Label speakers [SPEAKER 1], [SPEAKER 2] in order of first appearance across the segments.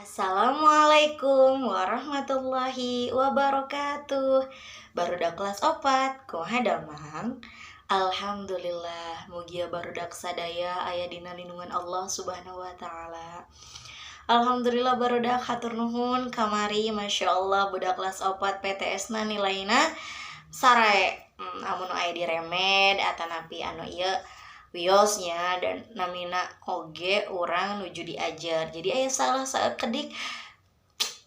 [SPEAKER 1] Assalamualaikum warahmatullahi wabarakatuh. Barudak kelas 4, kumaha damang? Alhamdulillah, mugia barudak sadaya aya dina lindungan Allah Subhanahu wa taala. Alhamdulillah barudak, hatur nuhun kamari, Masya Allah, budak kelas 4 PTS na nilaina sare. Amun aya di remed atanapi anu ieu wiosnya dan namina oge urang nuju diajar, jadi aya salah sakedik,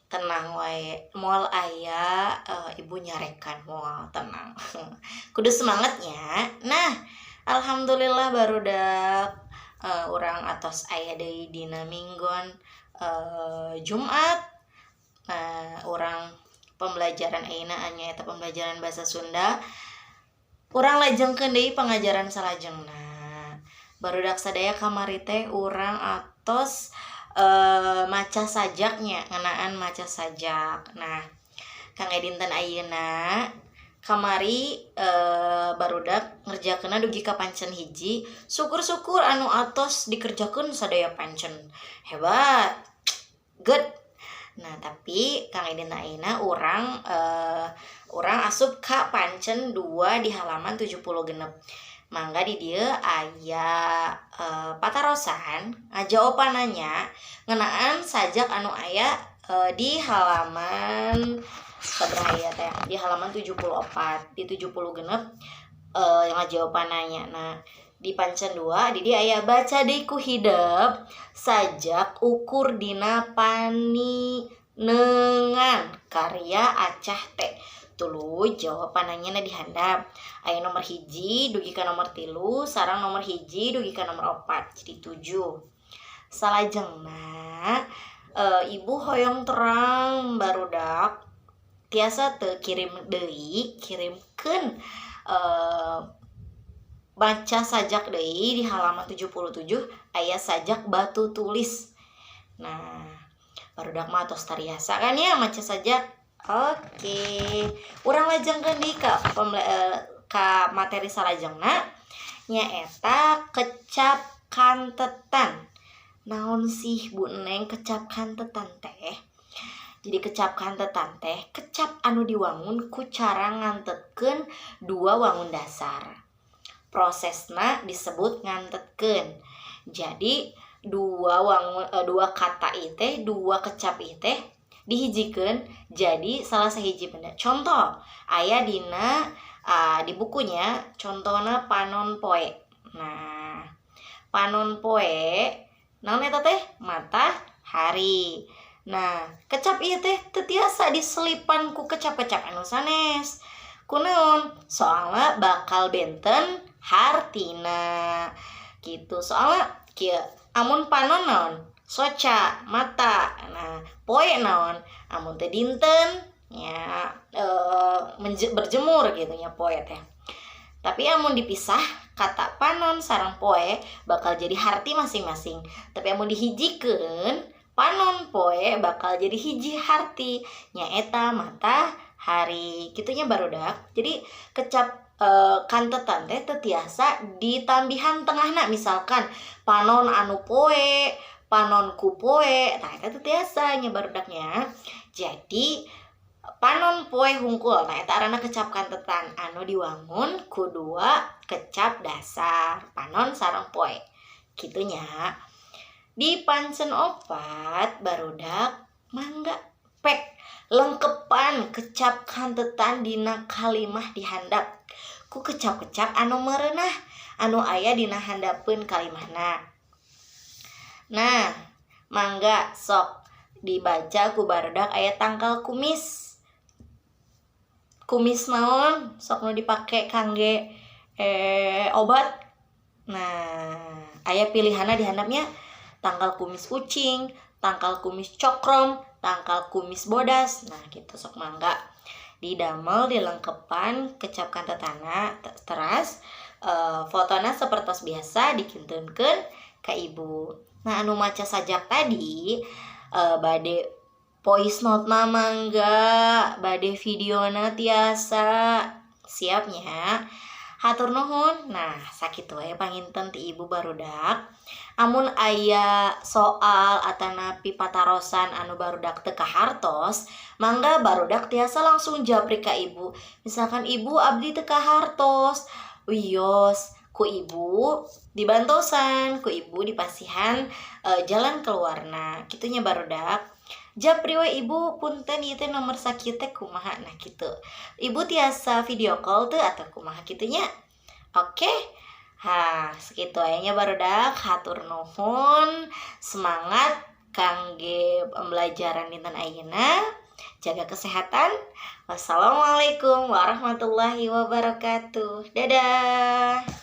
[SPEAKER 1] tenang wae, moal aya ibu nyarekan, moal, tenang, kudu semangatnya. Nah, alhamdulillah barudak, urang atos aya deui dina minggon Jumat. Nah, urang pembelajaran ayeuna nyaeta pembelajaran bahasa Sunda. Urang lajengkeun deui pengajaran salajengna. Barudak sadaya, kamari teh urang atos maca sajaknya, ngeunaan maca sajak. Nah, kangge dinten ayeuna, kamari barudak ngerjakeunna dugi ka pancen 1. Syukur-syukur anu atos dikerjakeun sadaya pancen, hebat, good. Nah, tapi kangge dinten ayeuna urang asup ka pancen 2 di halaman 76. Mangga di dieu aya patarosan ngajawabanana ngeunaan sajak anu aya di halaman sabaraha ieu teh, di halaman 74, di 76 ngajawabanana. Nah, di pancen 2 di dieu aya baca deui ku hidep sajak Ukur Dina Paninengan karya Acah T. Tuluy jawabanana di handap aya nomor 1 dugi ka nomor 3 sareng nomor 1 dugi ka nomor 4, jadi 7. Salajengna ibu hoyong terang barudak, tiasa teu kirim deui, kirimkeun baca sajak deui. Di halaman 77 aya sajak Batu Tulis. Nah, barudak mah tos tariasa kan ya maca sajak. Oke, urang lajengkeun deui ka materi salajengna, nyaeta kecap kantetan. Naon sih, Bu Neng, kecap kantetan teh? Jadi kecap kantetan teh kecap anu diwangun ku cara ngantetkeun dua wangun dasar. Prosesna disebut ngantetkeun. Jadi dua wangun, dua kata ieu teh, dua kecap ieu teh dihijikeun jadi salah sahiji benda. Contoh aya dina di bukunya, contohna panon poe. Nah, panon poe naon eta teh? Matahari. Nah, kecap ieu teh teu tiasa diselipan ku kecap-kecap anu sanes. Kunaon? Soalna bakal benten hartina gitu. Soalna kieu, amun panon naon? Soca, mata. Nah, poe naon? Amun teh dinten ya, berjemur gitu nya poe teh. Tapi amun dipisah, kata panon sareng poe bakal jadi harti masing-masing. Tapi amun dihijikeun, panon poe bakal jadi hiji harti, nyaeta matahari. Kitu nya, barudak. Jadi kecap kantetan teh teu tiasa ditambihan tengahna, misalkan panon anu poe, panon ku poe. Tah, eta teu tiasa nya, barudaknya. Jadi panon poe hungkul. Nah, eta aranna kecap kantetan anu diwangun ku dua kecap dasar, panon sareng poe. Kitu nya. Di pancen 4, barudak, mangga pek lengkepan kecap kantetan dina kalimah di handap ku kecap-kecap anu merenah anu aya dina handapeun kalimahna. Nah, mangga sok dibaca ku barudak. Aya tangkal kumis. Kumis naon sok nu dipake kangge obat? Nah, aya pilihanna di handapnya, tangkal kumis ucing, tangkal kumis cokrom, tangkal kumis bodas. Nah, gitu, sok mangga didamel, dilengkepan kecap kantetanna, teras fotona seperti biasa dikintunkeun ka ibu. Nah, anu maca sajak tadi bade voice note na mangga, bade videona tiasa. Siapnya. Hatur nuhun. Nah, sakitu we panginten ti Ibu, barudak. Amun aya soal atanapi patarosan anu barudak teu kahartos, mangga barudak tiasa langsung japri ka Ibu. Misalkan, "Ibu, abdi teu kahartos," wios ku Ibu dibantosan, ku Ibu dipasihan jalan keluarna kitu nya, barudak. Japri we, "Ibu, punten, ieu teh nomor sakieu teh kumaha?" Nah, kitu. "Ibu tiasa video call teu?" atau kumaha kitu nya. Oke. Ha, segitu nya, barudak. Hatur nuhun, semangat kangge pembelajaran dinten ayeuna. Jaga kesehatan. Wassalamualaikum warahmatullahi wabarakatuh. Dadah.